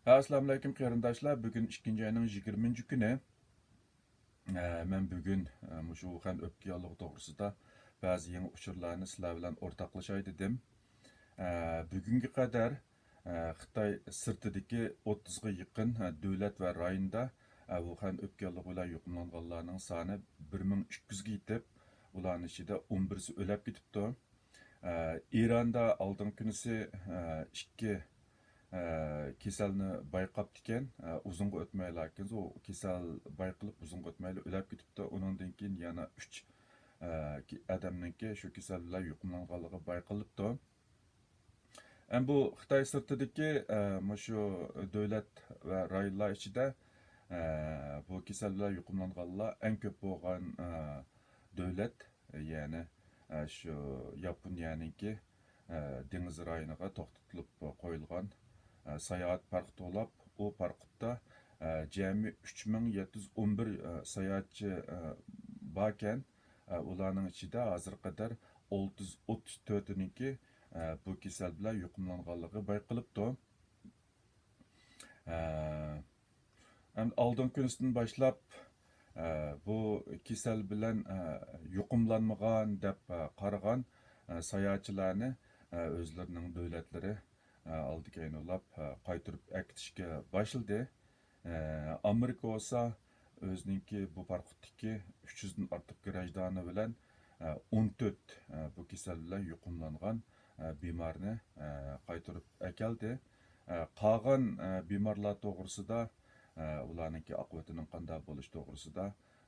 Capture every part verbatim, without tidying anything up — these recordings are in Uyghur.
ئەسسالامۇئەلەيكۇم قېرىنداشلار، بۈگۈن ئىككىنچى ئاينىڭ يىگىرمىنچى كۈنى. ئە، مەن بۈگۈن، ئە، مۇشۇ ۋۇخەن ئۆپكە ياللۇغى توغرىسىدا بەزى يېڭى ئۇچۇرلارنى سىلەر بىلەن ئورتاقلىشاي دېدىم. ئە، بۈگۈنگە قەدەر، ئە، خىتاي سىرتىدىكى ئوتتۇزغا يېقىن، ئە، دۆلەت ۋە رايوندا، ئە، ۋۇخەن ئۆپكە ياللۇغى بىلەن يۇقۇملانغانلارنىڭ سانى بىر مىڭ ئىككى يۈزگە يېتىپ، ئۇلارنىڭ ئىچىدە ئون بىرسى ئۆلۈپ كېتىپتۇ. ئە، ئىراندا ئالدىنقى كۈنىسى، ئە، ئىككى، ئە، كېسەلنى بايقاپتىكەن. ئە، ئۇزۇنغا ئۆتمەيلا، لېكىن ئۇ كېسەل بايقىلىپ ئۇزۇنغا ئۆتمەيلا ئۆلۈپ كېتىپتۇ. ئۇنىڭدىن كېيىن يەنە ئۈچ، ئە، كى-، ئادەمنىڭكى شۇ كېسەل بىلەن يۇقۇملانغانلىقى بايقىلىپتۇ. ئەم بۇ خىتاي سىرتىدىكى، ئە، مۇشۇ دۆلەت ۋە رايونلار ئىچىدە، ئە، بۇ كېسەل بىلەن يۇقۇملانغانلار ئەڭ كۆپ بولغان، ئە، دۆلەت، يەنى، ئە، شۇ ياپونىيەنىڭكى، ئە، دېڭىز رايونىغا توختىتىلىپ قويۇلغان، ئە، ساياھەت پارخوتى بولۇپ، ئۇ پارخوتتا، ئە، جەمئىي ئۈچ مىڭ يەتتە يۈز ئون بىر، ئە، ساياھەتچى، ئە، باركەن. ئە، ئۇلارنىڭ ئىچىدە ھازىرغا قەدەر ئالتە يۈز ئوتتۇز تۆتىنىڭكى، ئە، بۇ كېسەل بىلەن يۇقۇملانغانلىقى بايقىلىپتۇ. ئە، ئەمدى ئالدىنقى كۈنىسىدىن باشلاپ، ئە، بۇ كېسەل بىلەن، ئە، يۇقۇملانمىغان دەپ، ئە، قارىغان، ئە، ساياھەتچىلەرنى، ئە، ئۆزلىرىنىڭ دۆلەتلىرى، ئە، ئالدى كەينى ئۇلاپ، ئە، قايتۇرۇپ ئەكېتىشكە باشلىدى. ئە، ئامېرىكا بولسا ئۆزىنىڭكى بۇ پارخوتتىكى ئۈچ يۈزدىن ئارتۇق گىراژدانى بىلەن، ئە، ئون تۆت، ئە، بۇ كېسەل بىلەن يۇقۇملانغان، ئە، بىمارنى، ئە، قايتۇرۇپ ئەكەلدى. ئە، قالغان، ئە، بىمارلار توغرىسىدا، ئە، ئۇلارنىڭكى ئاقىۋىتىنىڭ قانداق بولۇشى توغرىسىدا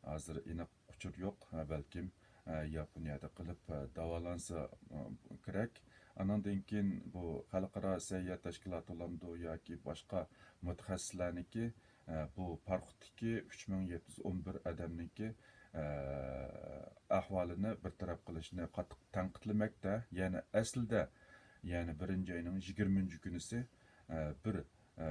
ھازىر ئېنىق ئۇچۇر يوق. ئە، بەلكىم، ئە، ياپونىيەدە قېلىپ، ئە، داۋالانسا، ئە، كېرەك. ئانىڭدىن كېيىن بۇ خەلقئارا سەھىيە تەشكىلاتى بولامدۇ ياكى باشقا مۇتەخەسسىسلەرنىڭكى، ئە، بۇ پارخوتتىكى ئۈچ مىڭ يەتتە يۈز ئون بىر ئادەمنىڭكى، ئە، ئەھۋالىنى بىر تەرەپ قىلىشنى قاتتىق تەنقىدلىمەكتە. يەنى ئەسلىدە، يەنى بىرىنچى ئاينىڭ يىگىرمىنچى كۈنىسى، ئە، بىر، ئە،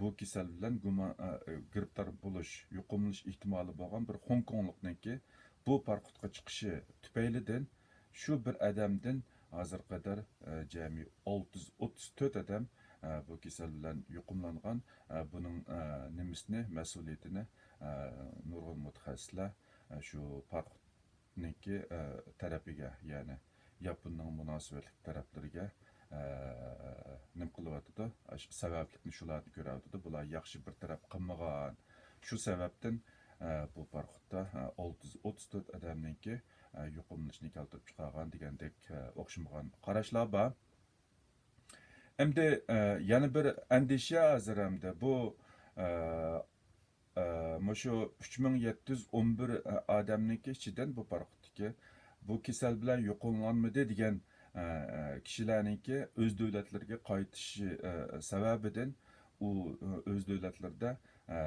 بۇ كېسەل بىلەن گۇمان، ئە، گىرىپتار بولۇش، يۇقۇملىنىش ئېھتىمالى بولغان بىر خوڭكوڭلۇقنىڭكى بۇ پارخوتقا چىقىشى تۈپەيلىدىن شۇ بىر ئادەمدىن ھازىرغا قەدەر، ئە، جەمئىي ئالتە يۈز ئوتتۇز تۆت ئادەم، ئە، بۇ كېسەل بىلەن يۇقۇملانغان. ئە، بۇنىڭ، ئە، نېمىسىنى، مەسئۇلىيىتىنى، ئە، نۇرغۇن مۇتەخەسسىسلەر، ئە، شۇ پارخوتنىڭكى، ئە، تەرىپىگە، يەنى ياپوننىڭ مۇناسىۋەتلىك تەرەپلىرىگە، ئە، نېمە قىلىۋاتىدۇ؟ ئاشۇ سەۋەبلىكنى شۇلاردىن كۆرۈۋاتىدۇ. بۇلار ياخشى بىر تەرەپ قىلمىغان. شۇ سەۋەبتىن، ئە، بۇ پارخوتتا، ئە، ئالتە يۈز ئوتتۇز تۆت ئادەمنىڭكى، ئە، يۇقۇملىنىشنى كەلتۈرۈپ چىقارغان دېگەندەك، ئە، ئوخشىمىغان قاراشلار بار. ئەمدى، ئە، يەنە بىر ئەندىشە ھازىر ئەمدى بۇ، ئە، ئە، مۇشۇ ئۈچ مىڭ يەتتە يۈز ئون بىر ئادەمنىڭكى ئىچىدىن بۇ پارخوتتىكى بۇ كېسەل بىلەن يۇقۇملانمىدى دېگەن، ئە، ئە، كىشىلەرنىڭكى ئۆز دۆلەتلىرىگە قايتىشى، ئە، سەۋەبىدىن ئۇ، ئە، ئۆز دۆلەتلىرىدە، ئە،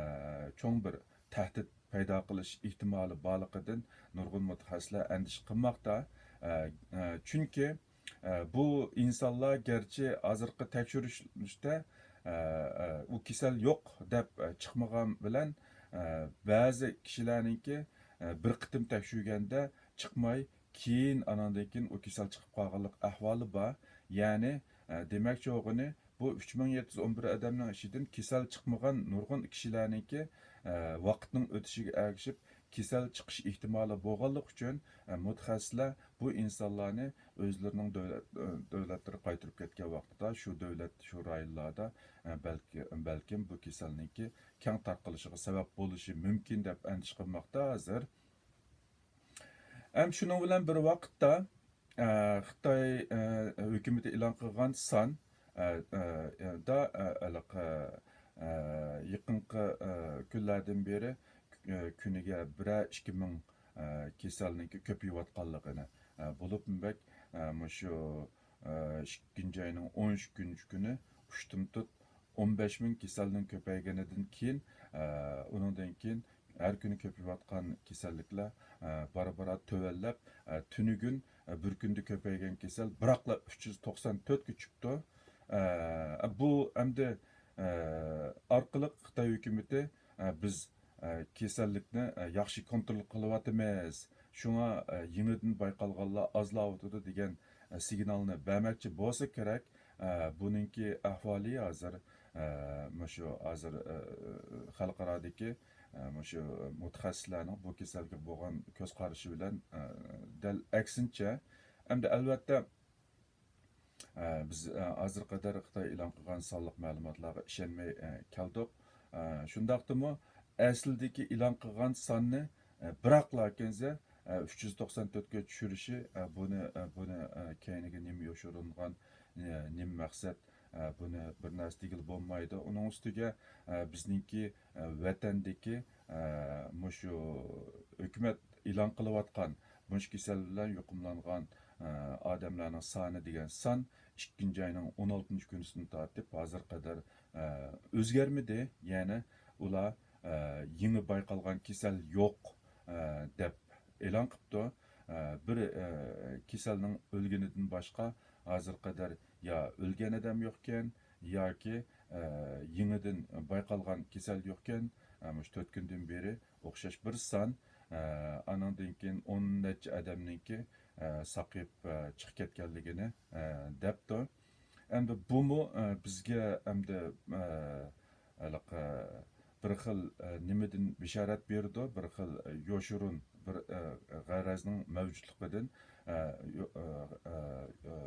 چوڭ بىر تەھدىت پەيدا قىلىش ئېھتىمالى بارلىقىدىن نۇرغۇن مۇتەخەسسىسلەر ئەندىشە قىلماقتا. ئە، ئە، چۈنكى، ئە، بۇ ئىنسانلار گەرچە ھازىرقى تەكشۈرۈشتە، ئە، ئە، ئۇ كېسەل يوق دەپ، ئە، چىقمىغان بىلەن، ئە، بەزى كىشىلەرنىڭكى، ئە، بىر قېتىم تەكشۈرگەندە چىقماي، كېيىن ئاناندىن كېيىن ئۇ كېسەل چىقىپ قالغانلىق ئەھۋالى بار. يەنى، ئە، دېمەكچى بولغىنى، بۇ ئۈچ مىڭ يەتتە يۈز ئون بىر ئادەمنىڭ ئىچىدىن كېسەل چىقمىغان نۇرغۇن كىشىلەرنىڭكى، ئە، ۋاقىتنىڭ ئۆتۈشىگە ئەگىشىپ كېسەل چىقىش ئېھتىمالى بولغانلىقى ئۈچۈن، ئە، مۇتەخەسسىسلەر بۇ ئىنسانلارنى ئۆزلىرىنىڭ دۆلەت، ئە، دۆلەتلىرىگە قايتۇرۇپ كەتكەن ۋاقتىدا شۇ دۆلەت، شۇ رايونلاردا، ئە، بەلكى، بەلكىم بۇ كېسەلنىڭكى كەڭ تارقىلىشىغا سەۋەب بولۇشى مۇمكىن دەپ ئەندىشە قىلماقتا ھازىر. ھەم شۇنىڭ بىلەن بىر ۋاقىتتا، ئە، خىتاي، ئە، ھۆكۈمىتى ئېلان قىلغان سان، ئە، ئە، دا، ئە، ھېلىقى، ئە، يېقىنقى، ئە، كۈنلەردىن بېرى، ئە، كۈنىگە بىرەر ئىككى مىڭ، ئە، كېسەلنىڭكى كۆپىيىۋاتقانلىقىنى، ئە، بولۇپمۇ بەك، ئە، مۇشۇ، ئە، ئىككىنچى ئاينىڭ ئون ئۈچىنچى كۈنى ئۇشتۇمتۇت ئون بەش مىڭ كېسەلنىڭ كۆپەيگىنىدىن كېيىن، ئە، ئۇنىڭدىن كېيىن ھەر كۈنى كۆپىيىۋاتقان كېسەللىكلەر، ئە، بارا-بارا تۆۋەنلەپ، ئە، تۈنۈگۈن، ئە، بىر كۈندە كۆپەيگەن كېسەل بىراقلا ئۈچ يۈز توقسان تۆتكە چۈشۈپتۇ. ئە، بۇ ئەمدى، ئە، ئارقىلىق خىتاي ھۆكۈمىتى، ئە، بىز، ئە، كېسەللىكنى، ئە، ياخشى كونترول قىلىۋاتىمىز، شۇڭا، ئە، يېڭىدىن بايقالغانلار ئازلاۋاتىدۇ دېگەن، ئە، سىگنالنى بەرمەكچى بولسا كېرەك. ئە، بۇنىڭكى ئەھۋالى ھازىر، ئە، مۇشۇ ھازىر، ئە، خەلقئارادىكى، ئە، مۇشۇ مۇتەخەسسىسلەرنىڭ بۇ كېسەلگە بولغان كۆز قارىشى بىلەن، ئە، دەل ئەكسىنچە. ئەمدى ئەلۋەتتە، ئە، بىز، ئە، ھازىرغا قەدەر خىتاي ئېلان قىلغان سانلىق مەلۇماتلارغا ئىشەنمەي، ئە، كەلدۇق. ئە، شۇنداقتىمۇ ئەسلىدىكى ئېلان قىلغان ساننى، ئە، بىراقلا كەنزە، ئە، ئۈچ يۈز توقسان تۆتكە چۈشۈرۈشى، ئە، بۇنى، ئە، بۇنى، ئە، كەينىگە نېمە يوشۇرۇنغان، ئە، نېمە مەقسەت، ئە، بۇنى بىر نەرسە دېگىلى بولمايدۇ. ئۇنىڭ ئۈستىگە، ئە، بىزنىڭكى، ئە، ۋەتەندىكى، ئە، مۇشۇ ھۆكۈمەت ئېلان قىلىۋاتقان مۇشۇ كېسەل بىلەن يۇقۇملانغان، ئە، ئادەملەرنىڭ سانى دېگەن سان ئىككىنچى ئاينىڭ ئون ئالتىنچى كۈنىسىدىن تارتىپ ھازىرغا قەدەر، ئە، ئۆزگەرمىدى. يەنى ئۇلار، ئە، يېڭى بايقالغان كېسەل يوق، ئە، دەپ ئېلان قىپتۇ. ئە، بىر، ئە، كېسەلنىڭ ئۆلگىنىدىن باشقا ھازىرغا قەدەر يا ئۆلگەن ئادەم يوقكەن، ياكى، ئە، يېڭىدىن بايقالغان كېسەل يوقكەن. ئە، مۇشۇ تۆت كۈندىن بېرى ئوخشاش بىر سان. ئە، ئانىڭدىن كېيىن ئون نەچچە ئادەمنىڭكى، ئە، ساقىيىپ، ئە، چىقىپ كەتكەنلىكىنى، ئە، دەپتۇ. ئەمدى بۇمۇ، ئە، بىزگە ئەمدى، ئە، ھېلىقى بىر خىل، ئە، نېمىدىن بېشارەت بېرىدۇ، بىر خىل، ئە، يوشۇرۇن بىر، ئە، غەرەزنىڭ مەۋجۇتلۇقىدىن، ئە، يو-، ئە، ئە، ئە،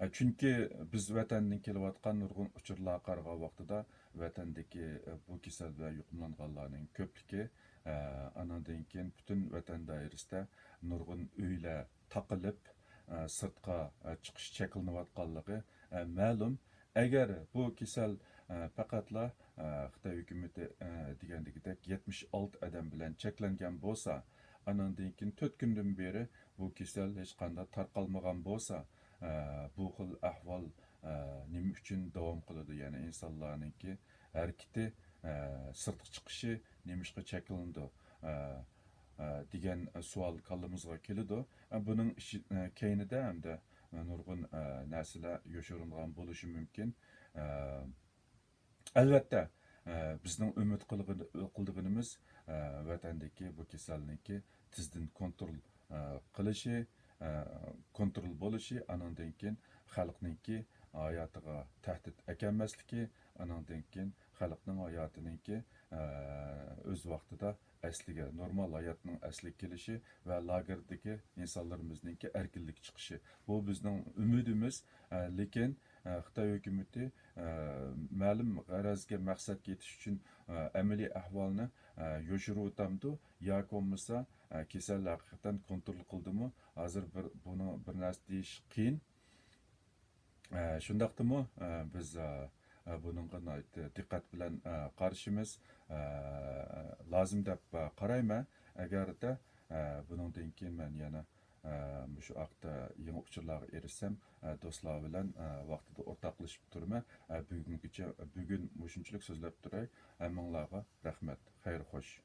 ئە، چۈنكى بىز ۋەتەندىن كېلىۋاتقان نۇرغۇن ئۇچۇرلارغا قارىغان ۋاقتىدا، ۋەتەندىكى، ئە، بۇ كېسەل بىلەن يۇقۇملانغانلارنىڭ كۆپلۈكى، ئە، ئانىڭدىن كېيىن پۈتۈن ۋەتەن دائىرىسىدە نۇرغۇن ئۆيلەر تاقىلىپ، ئە، سىرتقا، ئە، چىقىش چەكلىنىۋاتقانلىقى، ئە، مەلۇم. ئەگەر بۇ كېسەل، ئە، پەقەتلا، ئە، خىتاي ھۆكۈمىتى، ئە، دېگەندىكىدەك يەتمىش ئالتە ئادەم بىلەن چەكلەنگەن بولسا، ئانىڭدىن كېيىن تۆت كۈندىن بېرى بۇ كېسەل ھېچقانداق تارقالمىغان بولسا، ئە، بۇ خىل ئەھۋال، ئە، نېمە ئۈچۈن داۋام قىلىدۇ؟ يەنى ئىنسانلارنىڭكى ھەرىكىتى، ئە، سىرتقا چىقىشى نېمىشقا چەكلىنىدۇ؟ ئە، ئە، دېگەن سوئال كاللىمىزغا كېلىدۇ. ئە، بۇنىڭ ئىشى، ئە، كەينىدە ھەمدە نۇرغۇن، ئە، نەرسىلەر يوشۇرۇنغان بولۇشى مۇمكىن. ئە، ئەلۋەتتە، ئە، بىزنىڭ ئۈمىد قىلغىن-، قىلىدىغىنىمىز، ئە، ۋەتەندىكى بۇ كېسەلنىڭكى تېزدىن كونترول، ئە، قىلىشى، ئە، كونترول بولۇشى، ئانىڭدىن كېيىن خەلقنىڭكى ھاياتىغا تەھدىت ئەكەلمەسلىكى، ئانىڭدىن كېيىن خەلقنىڭ ھاياتىنىڭكى، ئە، ئۆز ۋاقتىدا ئەسلىگە، نورمال ھاياتنىڭ ئەسلىگە كېلىشى ۋە لاگېردىكى ئىنسانلىرىمىزنىڭكى ئەركىنلىككە چىقىشى. بۇ بىزنىڭ ئۈمىدىمىز، ئە، لېكىن، ئە، خىتاي ھۆكۈمىتى، ئە، مەلۇم غەرەزگە، مەقسەتكە يېتىش ئۈچۈن، ئە، ئەمەلىي ئەھۋالنى، ئە، يوشۇرۇۋېتەمدۇ ياكى بولمىسا، ئە، كېسەلنى ھەقىقەتەن كونترول قىلدىمۇ؟ ھازىر بىر، بۇنى بىر نەرسە دېيىش قىيىن. ئە، شۇنداقتىمۇ، ئە، بىز، ئە، ئە، بۇنىڭغا ناھايىتى دىققەت بىلەن، ئە، قارىشىمىز، ئە، لازىم دەپ، ئە، قارايمەن. ئەگەردە، ئە، بۇنىڭدىن كېيىن مەن يەنە، ئە، مۇشۇ ھەقتە يېڭى ئۇچۇرلارغا ئېرىشسەم، ئە، دوستلار بىلەن، ئە، ۋاقتىدا ئورتاقلىشىپ تۇرىمەن. ئە، بۈگۈنگىچە، بۈگۈن مۇشۇنچىلىك سۆزلەپ تۇراي. ھەممىڭلارغا رەھمەت. خەير خوش.